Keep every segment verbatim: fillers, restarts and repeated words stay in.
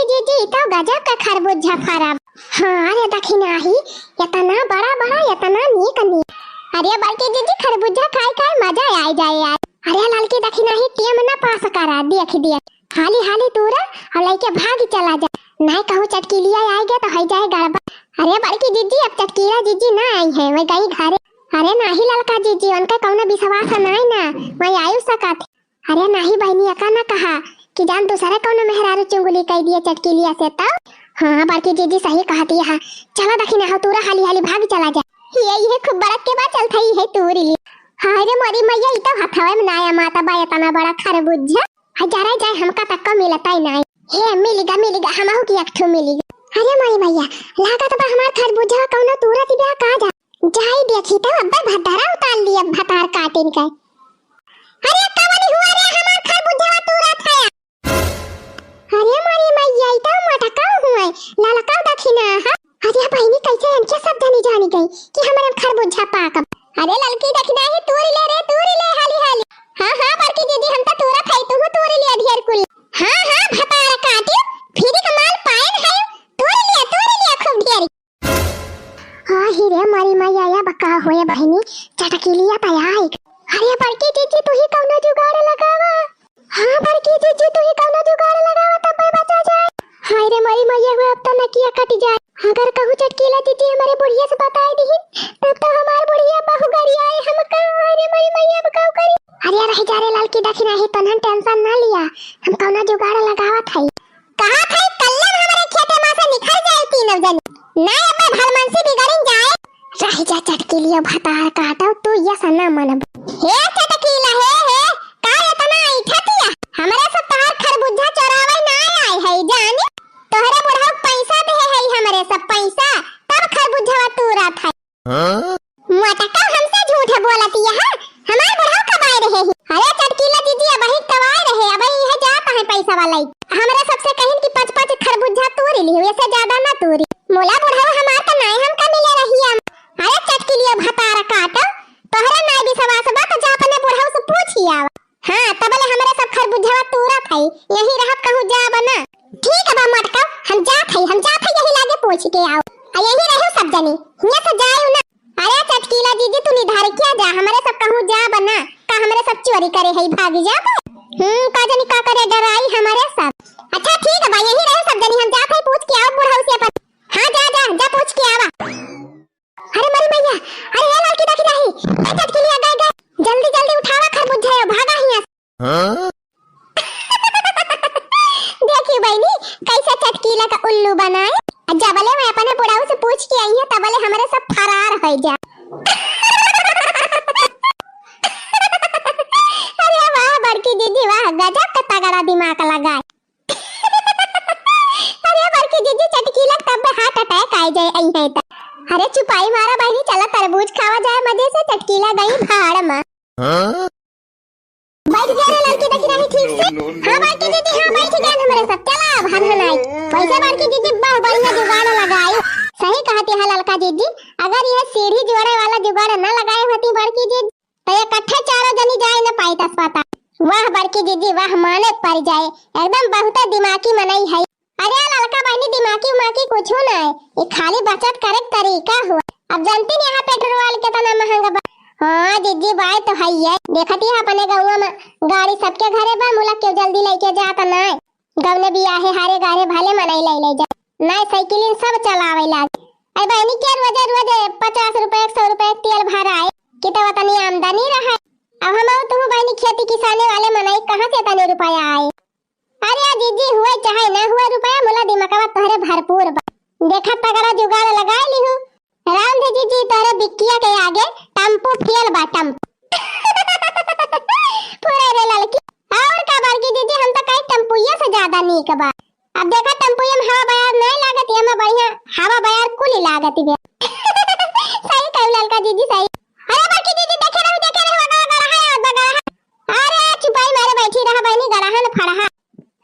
जीजी, ई तो गजब का खरबूजा फरा। हाँ रे दखिनाही, इतना बड़ा बड़ा, इतना नीक नीक। अरे बड़की जीजी, खरबूजा खाए खाए मजा आइ जाए यार। अरे ललकी दखिनाही, टेम ना पास करा, देख देख। हाली हाली तूरा अउर लइके भागी चला जा। नाहीं कहूँ चटकीलिया आइ गए तो होइ जाए गड़बड़। अरे बड़की जीजी, अब चटकीला जीजी ना आई है, वह गई घरे। अरे नाहीं ललका जीजी, उनका कउनो विश्वास नाहीं ना, वह आयु सकत। अरे नाहीं बहिनी, एका ना कहा कि जान दूसरे कउनो मेहरारू चुंगली कइ दिए चटकीलिया से तब। हाँ बड़की जीजी सही कहती है। चला दखिना हो तूरा, हाली हाली भागी चला जा। ये, ये खूब बड़क के बा, चलत ही है तूरी ली। हाय रे मोरी मैया, ई तो हथवे में नाया माता बा, इतना बड़ा खरबूजा। हाँ, जरा जाए, हमका तक को मिलता ही नाहीं। हे, मिलिगा, मिलिगा, हमहू की एक ठो मिलिगा। अरे मोरी मैया, लागत बा हमार खरबूजा कउनो तूरत बा का जा। जाई देखी तो अब्बे भद्दरा उतार लिए भतार काटिन के। अरे कवन हुआ रे, हमार खरबूजा तूरत है। अरे मोरी मैया, ई तो मोटका हुए, ललका दखिना है। अरे बहिनी, कैसे इनके सब जनी जानी गई कि हमरे खरबूजा पाकब। अरे ललकी दखिनाही, तूरी ले रे, तूरी ले हाली हाली। हाँ हाँ बड़की दीदी, हम तो तूरा खाई, तू तूरी ले ढेर कुल। हाँ हाँ भतार काटी, फ्री का माल पाएन है, तूरी ले, तूरी ले खूब ढेर। हाँ ही रे मोरी मैया, या बका होए बहिनी, चटकीलिया तो आई। अरे बड़की दीदी, तू ही कउनो जुगाड़ लगावा। हाँ बड़की जीजी, तू ही कउनो जुगाड़ लगावा तब मैं बचा जाए। हाय रे मोरी मैया हो, अब तो नकिया कट जाए। अगर कहूँ चटकीला जीजी हमरे बुढ़िया से बताए दिहिन, तब तो हमार बुढ़िया बहु गरियाए हमका। हाय रे मोरी मैया, अब काउ करी? अरे रह जा रे ललकी दखिनाही, तनहन tension ना लिया, हम कउनो जुगाड़ लगावत हई। कहा था कल्ले में हमरे खेते में से निकल जाए तीनों जन, ना अब भलमनसी बिगड़न जाए। रह जा चटकीलिया भतार काटो, तू ये सना मनब। हे चटकीला, हे, हे, का इतना ऐठतिया? हमरे सब तहार खरबूजा चोरावे ना आए है जानी। तोहरे बुढ़ऊ पैसा देहे है हमरे सब पैसा, तब खरबूजवा तूरत है। हाँ? मोटका हमसे झूठ बोलतिया है, हमार बुढ़ऊ कब आए रहे ही? अरे चटकीला जीजी, अबही तो आए रहे, अबही इहे जात है पैसा वाला ही। हमरे सबसे कहिन कि पाँच पाँच खरबूजा तूरी ली, ऐसे ज्यादा ना तूरी। मोला बुढ़ऊ हमार तो नाय हमका मिले रहिया। अरे चटकीलिया भतार काटो, तोहरे नाय विश्वास बा तो जा अपने बुढ़ऊ से पूछी आवा। हाँ, तबले हमरे सब खरबूजवा तूरत हई, यहीं रहब कहूँ जाब ना। ठीक बा मोटका, हम जात हई, हम जात हई यहीं लागे पूछ के आओ। आ यहीं रहो सब जनी, हियाँ से जायो ना। अरे चटकीला जीजी तू निधार क्या जा, हमरे सब कहूँ जाब ना, का हमरे सब चोरी करे हई भागी जाब? हम्म, का जनी का करे डराई हमरे सब। अच्छा ठीक बा, यहीं रहो सब जनी, हम जात हई पूछ के आओ बुढ़ऊ से अपन। हाँ जा जा जा पूछ के आवा। अरे मोरी मैया, अरे ए ललकी दखिनाही, ए चटकीलिया गए गए, जल्दी जल्दी उठावा खरबूजा, भागा हियाँ से। हाँ? देखी बहिनी, कैसे चटकीला का उल्लू बनाए। आ जबले मैं अपने बुढ़ऊ से पूछ के आई है, तबले हमरे सब फरार हो जा। अरे वाह बड़की दीदी वाह, गजब का तगड़ा दिमाग लगाए। अरे बड़की दीदी, चटकीला तब heart attack आए जाए आई है त। अरे चुपाई मारा बहिनी, चला तरबूज खावा जाए मजे से, चटकीला गई भाड़ में। हाँ? बैठ गया रे लड़की, देखी रही ठीक से। हाँ बड़की दीदी, हाँ बैठ गया हमरे सब। चला अब हम हनाई। वैसे बड़की दीदी बहुत बढ़िया जुगाड़ लगाई। सही कहती है ललका दीदी, अगर यह सीढ़ी जोड़े वाला जुगाड़ न लगाए होती बड़की दीदी, तो ये कट्ठे चारों जनी जाए न पाइत अस्पताल। वाह बड़की दीदी वाह, माने पड़ जाए, एकदम बहुते दिमागी मनई है। अरे ललका बहिनी, दिमागी उमागी कुछू ना है, ये खाली बचत करे के तरीका हुआ। अब जानती नहीं यहाँ पेट्रोल कितना महंगा बा। हाँ दीदी, बाय तो है ये। देखती है अपने गाँव में गाड़ी सबके घरे बा, मुला क्यों जल्दी लेके जाता ना है। गवने बियाहे हारे गारे भले मनई ले ले जा, नाय साइकिलिन सब चलावे लागे। अरे बहनी के रोजे रोजे पचास रुपए, एक सौ रुपए तेल भराए कि तो वतनी आमदनी रहे। अब हम तू बहनी खेती किसानी वाले मनई कहाँ से तनी रुपया आए? अरे आ जीजी, हुए चाहे ना हुए रुपया, मुला दिमागवा तोहरे भरपूर बा। देखा तगड़ा जुगाड़ लगा ली हूँ। राम दे जीजी, तोहरे बिक्किया के आगे टम्पू फेल बा, टम्पू। फुरे रे ललकी, और का बड़की जीजी, हम तो कहीं टम्पुइया से ज्यादा नीक बा। अब देखा टम्पुइया में हवा बयार नहीं लागत, ये में बढ़िया हवा बयार कुली लागत बे। सही कहू ललका जीजी, सही। अरे बड़की जीजी, देखे रहू, देखे रहू, अगला गड़ा है, अगला गड़ा है। अरे चुपाई मारे बैठी रहा बहनी, गड़हन फड़हा।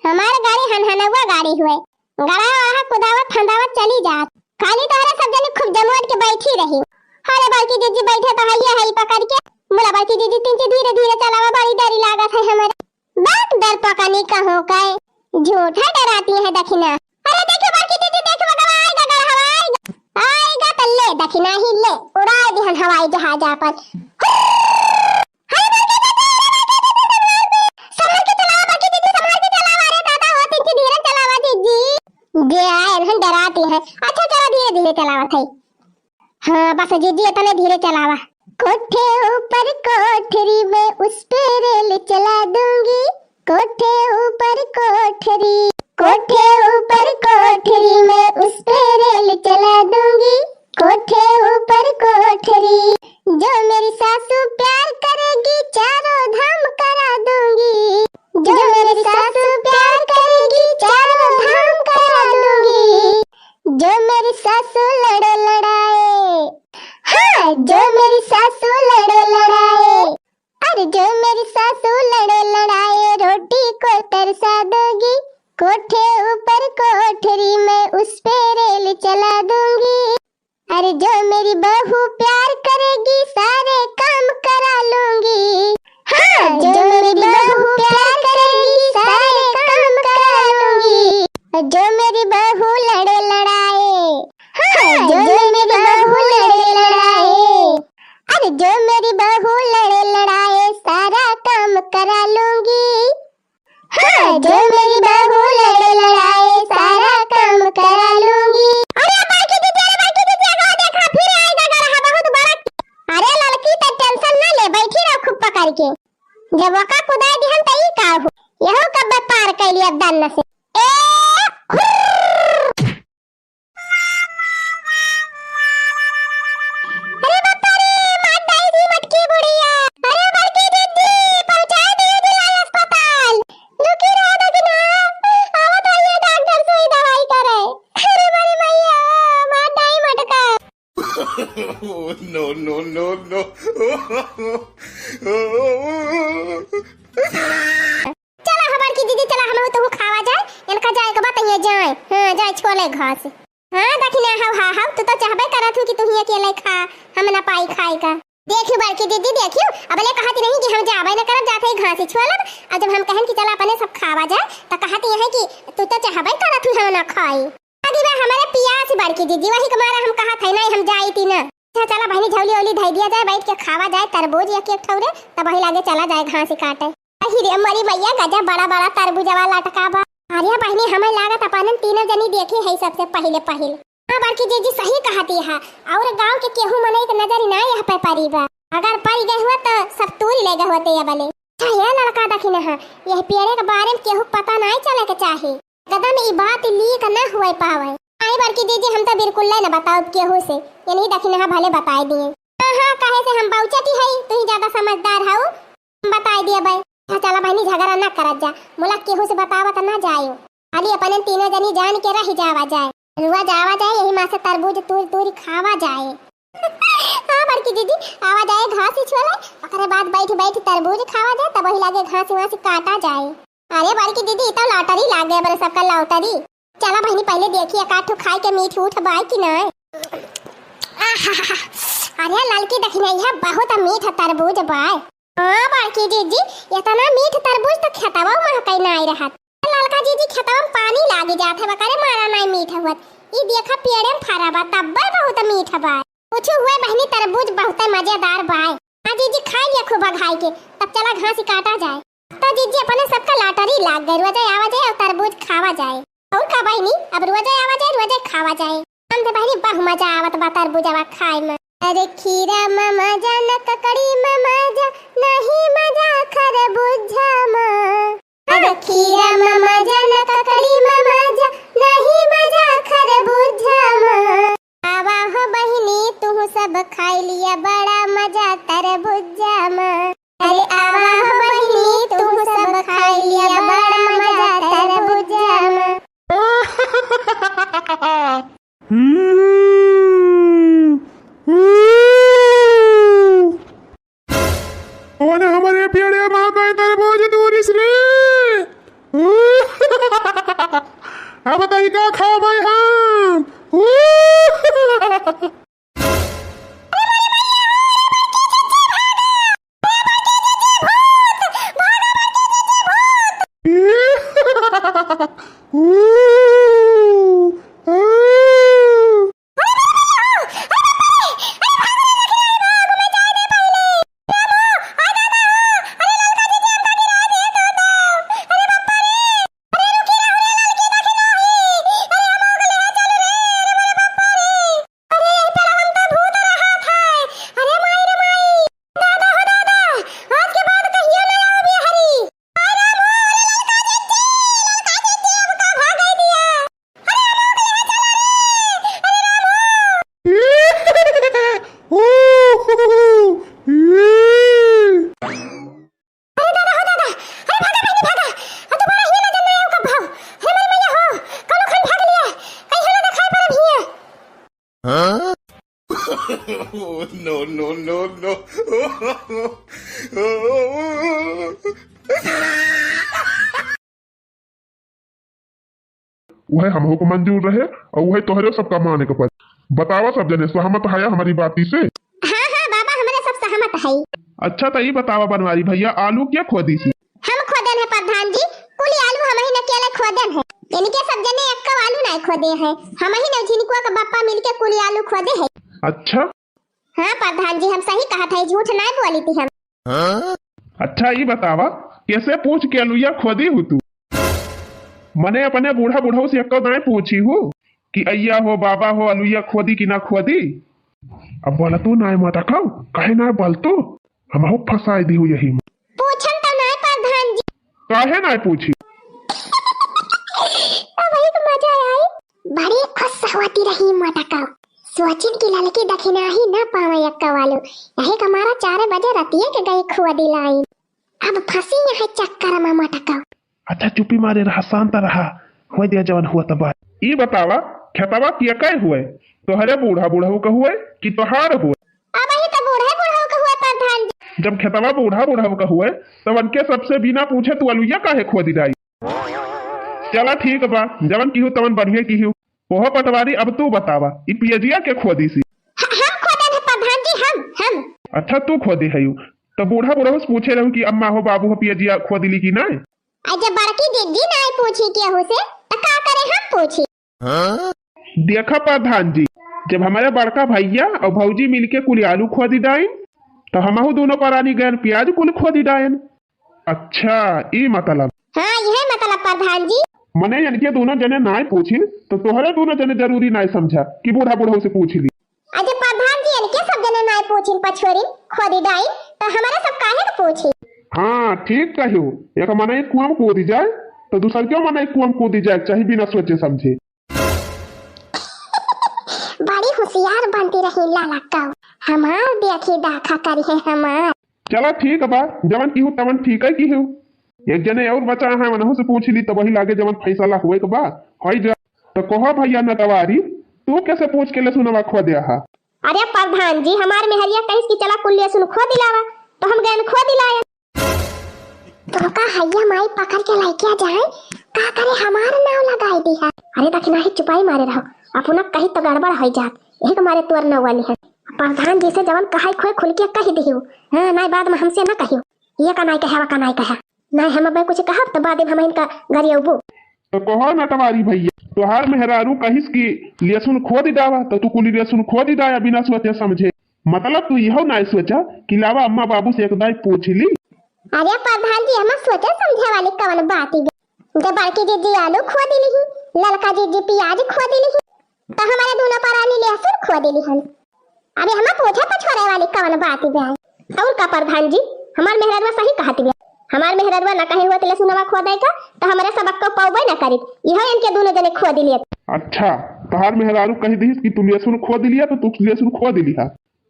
हमार गाड़ी हनहनवा गाड़ी हुए। गड़ा वड़ा कुदावत फंदावत चली जात। खाली तोहरे सब जने खूब जमोट के बैठी रही। अरे बड़की जीजी बैठे तो हइये हई पकड़ के। बोला बड़की जीजी, तिनची धीरे धीरे चलावा, बड़ी डरी लागत है हमरे। बात डर पकनी कहो काए, झूठा डराती है दखिना। आएगा त ले दखिना ही ले, उड़ाए दिहन हवाई जहाज आपन। अरे बड़की दीदी, अरे बड़की दीदी, संभाल के, संभाल के चलावा, बड़की दीदी, संभाल के चलावा, अरे दादा हो, तिनकी धीरे चलावा जीजी। जे आए एनहन डराती है। अच्छा चला, धीरे धीरे चलावत है। हाँ बस जीजी, इतने धीरे चलावा। कोठे ऊपर कोठरी में उस पे रेल चला दूंगी, कोठे ऊपर कोठरी, कोठे ऊपर कोठरी में उस पे रेल चला दूंगी, कोठे ऊपर कोठरी। जो मेरी सासू प्यार करेगी, चारों धाम करा दूंगी। जो मेरी सासू प्यार करेगी, चारों धाम करा दूंगी। जो मेरी सासू लड़े लड़ाए, हाँ, जो मेरी सासू लड़े लड़ाए, अरे जो मेरी सासू लड़े लड़ाए, रोटी को तरसा दोगी, कोठे ऊपर कोठरी में उस पे रेल चला दूंगी। अरे जो मेरी बहू प्यार करेगी, सारे काम करा लूंगी। हाँ, जो मेरी बहू प्यार करेगी, सारे काम करा लूंगी। जो मेरी बहू लड़े लड़ाए, हाँ, जो मेरी बहू लड़े लड़ाए, अरे जो मेरी बहू लड़े लड़ाए, सारा काम करा लूंगी। हाँ, जो मेरी बहू लड़े लड़ाए, सारा काम करा लूंगी। अरे बड़की दीदी, अरे बड़की दीदी, अगवा देखा, फिर आए गगरहा बहुत बड़ा। अरे ललकी, त tension ना ले, बैठी रहो खूब पकड़ के। जब ओका कुदाई दिहन त ई का हो, यहू कब्बे पार कैली अब दन्न से। ए, हुर्र। अरे बाप रे, मार डाई दी मटकी बुढ़िया। अरे बड़की दीदी, पहुंचाए दियो जिला अस्पताल। दुखी रहो, दुखी ना। आवत आइए डॉक्टर सुई दवाई करे। अरे बड़ी मैया, मार डाई मटका। Oh, no, no, no, no। चला हमार की दीदी, चला, हमहू तोहू खावा जाए, इनका जाए के बात ये जाए। हाँ, जाए छोले घास। हाँ, दखिना, हाउ, हाउ, हाउ, तू तो चाहबे करत हूँ कि तू ही अकेले खा, हम ना पाई खाए का। देखियो बड़की दीदी, देखियो, अबले कहत नहीं कि हम जाबे न करब, जात है घास ही छोलब, और जब हम कहन कि चला अपने सब खावा जाए, तो कहत यह है कि तू तो चाहबे करत हूँ हम ना खाई। अभी बा हमारे पियास बड़की दीदी, वही के मारे हम कहत है, नहीं, हम जाई ती ना। अच्छा, चला बहिनी, झौली ओली धई दिया जाए, बैठ के खावा जाए तरबूज एक एक ठौरे, तब वही लागे चला जाए घास ही काटे। अही रे मरी मैया, गजब बड़ा बड़ा तरबूजवा लटका बा। अरे बहिनी, हमें लागत अपन तीनों जनी देखे है सबसे पहिले पहिल। हाँ बड़की जीजी, सही कहती है, और गांव के केहू मनई के नजर ना यह पे परी बा। अगर परी गए हुआ तो सब तूरी ले गए होते ये बले। अच्छा ये लड़का दखिना है, यह पेड़े के बारे में केहू पता नहीं चले के चाही। कदम ई बात लीक न हुए पावे। आई बड़की जीजी, हम तो बिल्कुल न बताओ केहू से, ये नहीं दखिनहा भले बताए दिए। हाँ, हाँ, काहे से हम बाउचटी हई, तू ही ज्यादा समझदार हऊ, हम बताए दिए बे। हाँ, चला बहिनी, झगड़ा ना करत जा, मुला केहू से बतावत ना जायो, खाली अपने तीनों जनी जान के रह जावा जाए, रुआ जावा जाए, यही माँ से तरबूज तूर तूर खावा जाए। हाँ बड़की जीजी, आवा जाए घास ही छोले, ओकरे बाद बैठ बैठ तरबूज खावा जाए, तब वही लागे घास वास काटा जाए। अरे बड़की दीदी, ई तो lottery लाग गए बरे सबका lottery। चला बहिनी, पहले देखी एक आध ठो खाए के मीठ उठ बाय कि नाय। आहाहा, अरे ललकी दखिना, यह बहुत मीठ तरबूज बाय। हाँ बड़की दीदी, इतना मीठ तरबूज तो खेतवा में कहीं नाय रहत। ललका जीजी, खेतवा में पानी लागी जात है, वकरे मारा नाय मीठ हुअत। ई देखा पेड़े में फरा बा, तब्बे बहुत मीठ बा। कुछ हुए बहिनी, तरबूज बहुत मजेदार बाय। हाँ जीजी, खाई लिया खूब अघाई के, तब चला घास ही काटा जाए। तो जीजी, अपने सबका lottery लाग गए, रोजे आवा जाए और तरबूज खावा जाए। और का बहिनी, अब रोजे आवा जाए, रोजे खावा जाए। हम तो बहिनी बहु मजा आवत बा तरबूजवा खाए में। अरे खीरा में मजा न ककड़ी में मजा, नहीं मजा खरबूजा में। अरे खीरा में मजा न ककड़ी में मजा, नहीं मजा खरबूजा में। आवा हो बहिनी, तू सब खाई लिया बड़ा मजा तरबूजा में। अरे आवा हो बहिनी, तू सब खाई लिया बड़ा मजा तरबूजा में। हम्म। हम्म। कौन हमारे पेड़े में आके तरबूज तूरिस रे? अब तई का खाबै हम? Oh, no, no, no, no। उहे हमहू को मंजूर रहे और उहे तोहरे सबका माने के पड़े। बतावा सब जने, सहमत है हमारी बाती से? हाँ, हाँ बाबा, हमरे सब सहमत है। अच्छा, तो ई बतावा बनवारी भैया, आलू के खोदी सी? हम खोदेन है प्रधान जी, कुली आलू हमही न अकेले खोदेन है। इनके सब जने एक्को आलू नाय खोदे है, हमही न झिनकुआ के बापा मिलके कुली आलू खोदे है। अच्छा। हाँ प्रधान जी, हम सही कहत है, झूठ नाय बोली थी हम। अच्छा, ई बतावा, कैसे पूछ के अलुइया खोदी हु तू? मने अपने बूढ़ा बुढ़ऊ से एक्को नाय पूछी हु कि अइया हो, बाबा हो, अलुइया खोदी कि ना खोदी? अब बोला तू नाय मटकाऊ, काहे नाय बोल तू? हमहू फंसाई दी हु यही में। पूछन तो नाय प्रधान जी। काहे नाय पूछी? अब एक मजा आई। बड़ी खुश होती रही मटकाऊ। सोचिन की ललकी दखिनाही न पावे एक्को आलू। यही के मारा चार बजे रतिये के गई खोदी लाइन। अब फंसी यही चक्कर में मटकाऊ। अच्छा, चुप्पी मारे रहा, शांत रहा, होय दिया जवन हुआ तब। ई बतावा, खेतवा के कै हुए? तोहरे बूढ़ा बुढ़ऊ का हुए कि तोहार हुए? अबही तो बूढ़े बुढ़ऊ का हुए प्रधान जी। जब खेतवा बूढ़ा बुढ़ऊ का हुए, तब उनके सबसे बिना पूछे तू अलुइया काहे खोदी डाई? चला ठीक बा, जवन किहू तवन बढ़िया किहू। ओहो पटवारी, अब तू बतावा, ई पियजिया के खोदी सी? ह-, हम खोदे थे प्रधान जी, हम, हम। अच्छा, तू खोदी है यू? तो बूढ़ा बुढ़ऊ से पूछे रहू कि अम्मा हो, बाबू हो, पियजिया खोदी ली कि नाय? आ जब बड़की दीदी नाय पूछी केहू से, त का करे हम पूछी? देखा प्रधान जी, जब हमारे बड़का भैया और भौजी मिलके कुल आलू खोदी डाइन, तो हमहू दोनों परानी गयन प्याज कुल खोदी डाइन। अच्छा, ई मतलब। हाँ, यह मतलब प्रधान जी। मने इनके दोनों जने नाय पूछिन, तो तोहरे दोनों जने जरूरी नाय समझा कि बूढ़ा बुढ़ऊ से पूछ ली। अरे प्रधान जी, इनके सब जने नाय पूछिन पछोरिन, खोदी डाइन, तो हमारे सब काहे न पूछी? हाँ, ठीक कहियो। एक मनई कुआं में कूदी जाए, तो दूसर क्यों मनई कुआं में कूदी जाए, चाहे बिना सोचे समझे। बड़ी होशियार बनती रही लाला कऊ। हमार देखी दाखा करी है हमार। चला ठीक बा, जवन किहू तवन ठीक है किहू। एक जने और बचा है, उनहू से पूछ ली, तो वही लागे जवन फैसला हुए के बा, होई जा। तो कहो भैया नटवारी, तू कैसे पूछ के लहसुनवा खोदे हा? अरे प्रधान जी, हमार मेहरिया कहिस कि चला कुल लहसुन खोदी लावा, तो हम गयन खोदी लाए। तोहका हैया माई पकड़ के लइके जाए, का करे हमार नाव लगाई दिहा। अरे दखिनाही चुपाई मारे रहो, अपना कही तो गड़बड़ होई जात, यही के मारे तोर नाव वाली है। प्रधान जी से जवन कहाई खोए खुल के कही दिहियो, हाँ, नाय बाद में हमसे ना कहियो, ये का नाय कहे, वा का नाय कहे। नाय हम अब कुछ कहब तो बाद में हम इनका गरियबू। तो कहो नटवारी भैया, तोहार मेहरारू कहिस कि लहसुन खोदी डावा, तो तू कुली लहसुन खोदी डाया बिना सोचे समझे। मतलब तू इहो नाय सोचा कि लावा अम्मा बाबू से एक दाई पूछ ली। अरे प्रधान जी, हम सोचे समझे वाली कवन बात ही बे? जब बड़की दीदी आलू खोदी लिही, ललका दीदी प्याज खोदी लिही, तो हमारे दोनों परानी लहसुन खोदी लिहन। अबे हम पूछे पछोरे वाली कवन बात ही बे? और का प्रधान जी, हमार मेहरारुआ सही कहत बे। हमार मेहरारुआ ना कहे हुआ तो लहसुनवा खोदे का, तो हमारे सबक को पौबे ना करित। इहो इनके दोनों जने खोदी लियत। अच्छा, तोहार मेहरारू कह दिहिस कि तू लहसुन खोदी लिया, तो तू लहसुन खोदी लिहा।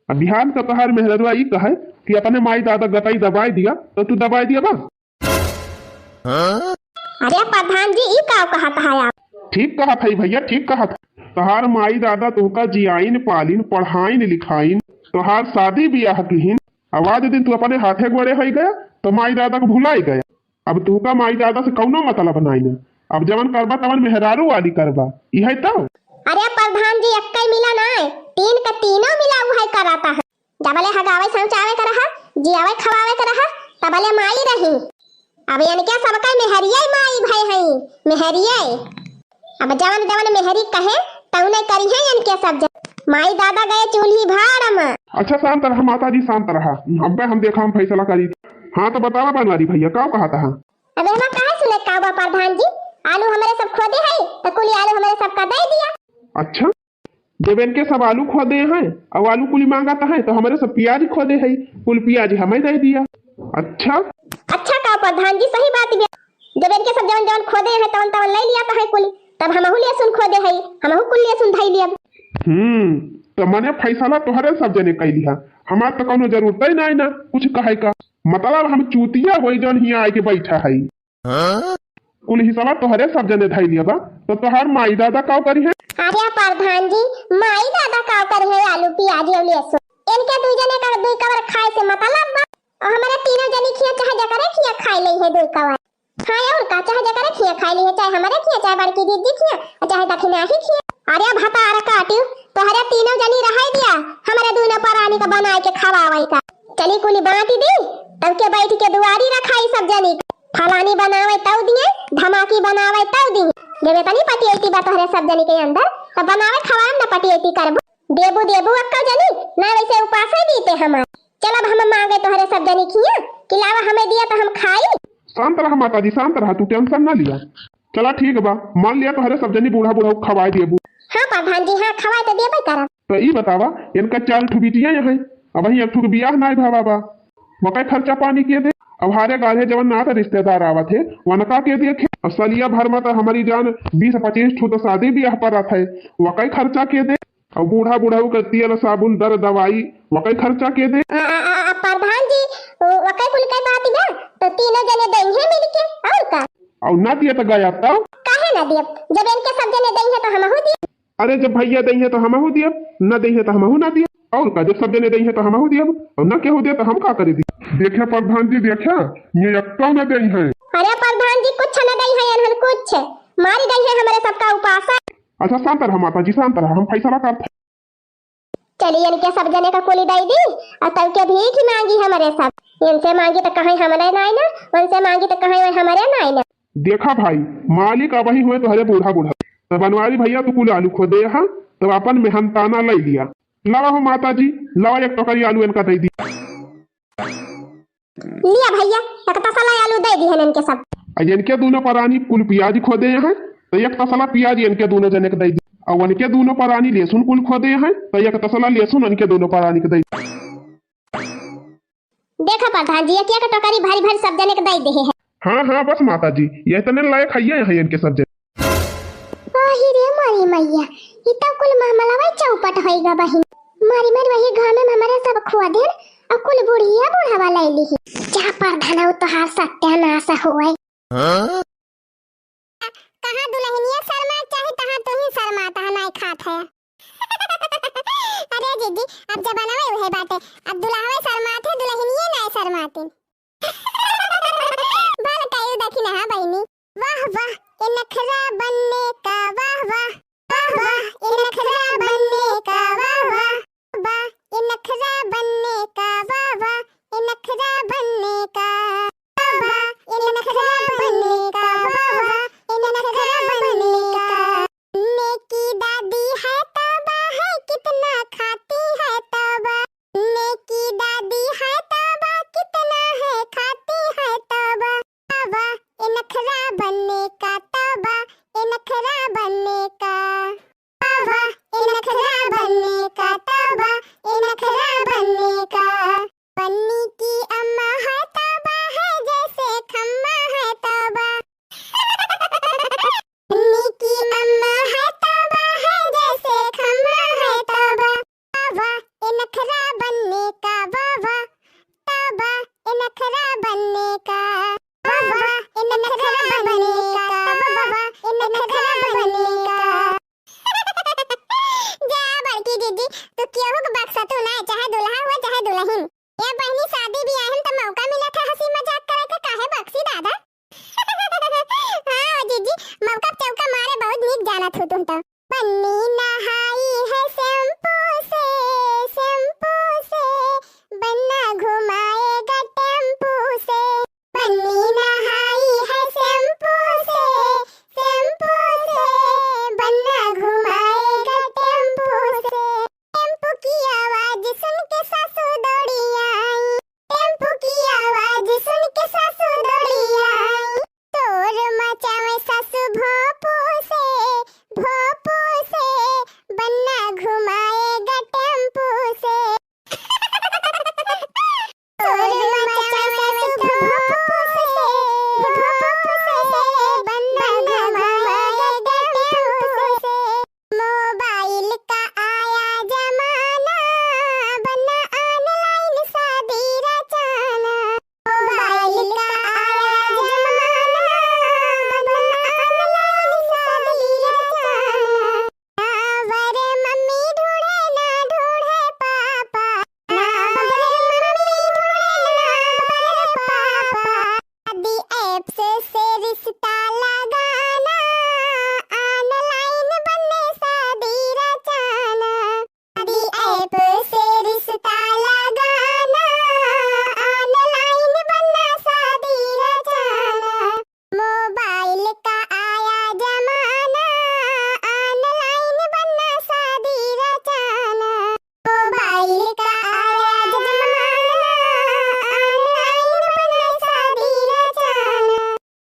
अब बिहान का तोहार मेहररुआ ई कहे कि अपने माई दादा गताई दबाई दिया, तो तू दबाई दिया बा? अरे प्रधान जी, ई का कहत है आप? ठीक कहत है भैया, ठीक कहत है। तोहार माई दादा तोहका जियाइन पालिन, पढ़ाइन लिखाइन, तोहार शादी बियाह किहिन, आवाज दिन तू अपने हाथे गोड़े होई गया, तो माई दादा को भुलाई गया। अब तोहका माई दादा से कौनो मतलब नाई ना। अब जवन करबा तवन मेहरारू वाली करबा, इहे तो। अरे प्रधान जी, एक्कै मिला नाय, तीन का तीनों मिला उहे कराता है। जबले हगावे शौचावे का रहा, जियावे खवावे का रहा, तबले माई रही। अब इनके सबका मेहरिये माई भय हई, मेहरिये। अब जवन जवन मेहरी कहे, तउने करिहे इनके सब जन। माई दादा गए चूल्ही भाड़ में। अच्छा शांत रहा माता जी, शांत रहा। अब्बे हम देखा, हम फैसला करी। हाँ तो बतावा बनवारी भैया, का कहत हा? अब एमा काहे सुने का बा प्रधान जी? आलू हमरे सब खोदे है, तो कुली आलू हमरे सबका दे दिया। अच्छा, जब इनके सब आलू खोदे हैं, अब आलू कुली मांगत हैं, तो हमरे सब प्याज खोदे है, कुल प्याज हमें दे दिया। अच्छा। अच्छा का प्रधान जी, सही बात बा। जब इनके सब जवन जवन खोदे हैं, तवन तवन ले लिया तो है कुली, तब हमहू लहसुन खोदे है, हमहू कुल लहसुन धई लिया। हम्म, तो मने फैसला तोहरे सब जने कैली है, हमार तो कौनो जरूरत ही नहीं ना कुछ कहे का। मतलब हम चूतिया होई जौन हियाँ आके बैठा है। हाँ? कुल हिस्सा तोहरे सब जने धइ लिया बा, तो तोहार माई दादा काव करिहैं? अरे प्रधान जी, माई दादा काव करिहैं आलू, पियाज अउ लहसुन? इनके दुइ जने का दुइ कवर खाए से मतलब बा। अउ हमरे तीनों जनी खिया, चाहे जकरे खिया खाइ लेइहैं दुइ कवर। हाँ, अउर का, चाहे जकरे खिया खाइ लेइहैं, चाहे हमरे खिया, चाहे बड़की दीदी खिया, अउ चाहे दखिनाही खिया। अरे भतार काटिउ, तोहरे तीनों जनी रहइ दिया, हमरे दुनों परानी का बनाइ के खवावइ का। चली कुली बाँटि दी, तब के बइठि के दुआरी रखाई सब जनी का। फलानी बनावइ तउ दिहैं, धमाकी बनावइ तउ दिहैं। जब एतनी पटियइती बा तोहरे सब जनी के अंदर, तब बनावइ खवावइ न पटियइती करबू। देबू, देबू अक्का जनी, ना वइसे उपासइ बीते हमार। चल अब हम माँगे तोहरे सब जनी खिया, कि लावा हमइ दिया त हम खाई। शांत रहा माता जी, शांत रहा, तू tension ना लिया। चला ठीक बा, मान लिया तोहरे सब जनी बूढ़ा बूढ़ा खवाइ देबू। हाँ प्रधान जी, हाँ खवाइ त देबइ करब। त ई बतावा, इनका चार ठो बिटिया अहइँ, अबहीं एक ठो के बियाह नाहीं भवा बा, वकइ खर्चा पानी के दे? अब हारे गाढ़े जवन नात रिश्तेदार आवत हैं, वनका के देखे? अब सलिया भर में त हमरी जान बीस पच्चीस ठो त शादी बियाह परत हैं, वकइ खर्चा के दे? अउ बूढ़ा बुढ़ऊ के तेल, साबुन, दर, दवाई, वकइ खर्चा के दे? आ, आ, आ, आ, प्रधान जी, उ, वकइ कुल के बात बा, त तीनों जने दइहैं मिलके, अउर का? अउ ना दिए त गया तब? काहे ना दिए? जब इनके सब जने दइहैं त हमहू दिए। अरे जब भइया दइहैं त हमहू दिए, ना दइहैं त हमहू ना दिए। अउर का, जब सब जने दइहैं त हमहू दिए, अउ ना केहू दे त हम का करे दी? देखे प्रधान जी, देखे, ये एक्को ना दइहैं। अरे प्रधान जी, कुछ ना दइहैं, इन्हन कुछ मारी दइहैं हमरे सबका उपासा। अच्छा शांत रहा माता जी, शांत रहा, हम फैसला करत हैं। चली इनके सब जने का कुली दइ दी, अउ तब के भीख माँगी हमरे सब। इनसे माँगी त कहइँ हमरे नाहीं ना, उनसे माँगी त कहइँ हमरे नाहीं ना। देखा भाई, मालिक अबहीं हुए तोहरे बूढ़ा बूढ़ा। त बनवारी भइया तू कुल आलू खोदे हा, तब अपन मेहनताना लइ लिया। लावा हो माता जी, लावा एक टोकरी आलू इनका दइ दी। लिया भइया, एक तसला आलू दइ दिहन इनके सब। आ इनके दुनो परानी कुल पियाज खोदे हैं, त एक तसला पियाज इनके दुनो जने के दइ दी। अउ इनके दुनो परानी लहसुन कुल खोदे हैं, त एक तसला लहसुन इनके दुनो परानी के दइ दी। देखा प्रधान जी, एक एक टोकरी भरी भरी सब जने के दइ देहे हैं। हाँ, हाँ, बस माता जी, यह तने लायक हइये हैं इनके सब जने। आही रे मोरी मइया, ई त कुल मामलावा चौपट होइगा बहिन। मारी मारी वही घामे में हमरे सब खोदेन, अउ कुल बुढ़िया बुढ़ावा लइ लिही। जा प्रधानऊ तोहार सत्यानाश होए। हाँ? कहाँ दुलहिनिया शर्मा, चाहे तहाँ तुहीं शर्मा, तहाँ नाहीं खात है। अरे जीजी, अब जमानवे उहे बाटे, अब दुलहवे शर्मात है, दुलहिनिये नाहीं शर्मातिन। भल कइउ दखिनहा बहिनी। वाह वाह, ए नखरा बनने का, वाह वाह। वाह वाह, ए नखरा बनने का, वाह वाह। वाह, ए नखरा बनने का, वाह वाह, ए नखरा बनने का। वाह वाह, ए नखरा बनने का, वाह वाह, ए नखरा बनने का। नेकी दादी है तौबा है, कितना खाती है तौबा। नेकी दादी है तौबा, कितना है खाती है तौबा। तौबा, ए नखरा बनने का, तौबा, ए नखरा बनने का। तौबा, ए नखरा बनने का, तौबा, ए नखरा बनने का। बन्नी की अम्मा है तौबा है, जैसे खम्मा है तौबा। बन्नी की अम्मा है तौबा है, जैसे खम्मा है तौबा। तौबा, ए नखरा बनने का, वाह वाह। तौबा, ए नखरा बनने का। तौबा, ए नखरा बनने का। तौबा, ए नखरा बनने का। जा बड़की दीदी, तू केहू के बक्सतू ना, चाहे दुल्हा हुआ, चाहे दुलहिन। ए बहिनी, शादी बियाह में त मौका मिलत है हँसी मजाक करे के, काहे बक्सी दादा? हाँ ओ जीजी, मौका चौका मारे बहुत नीक जानत हो तुम तो। बन्नी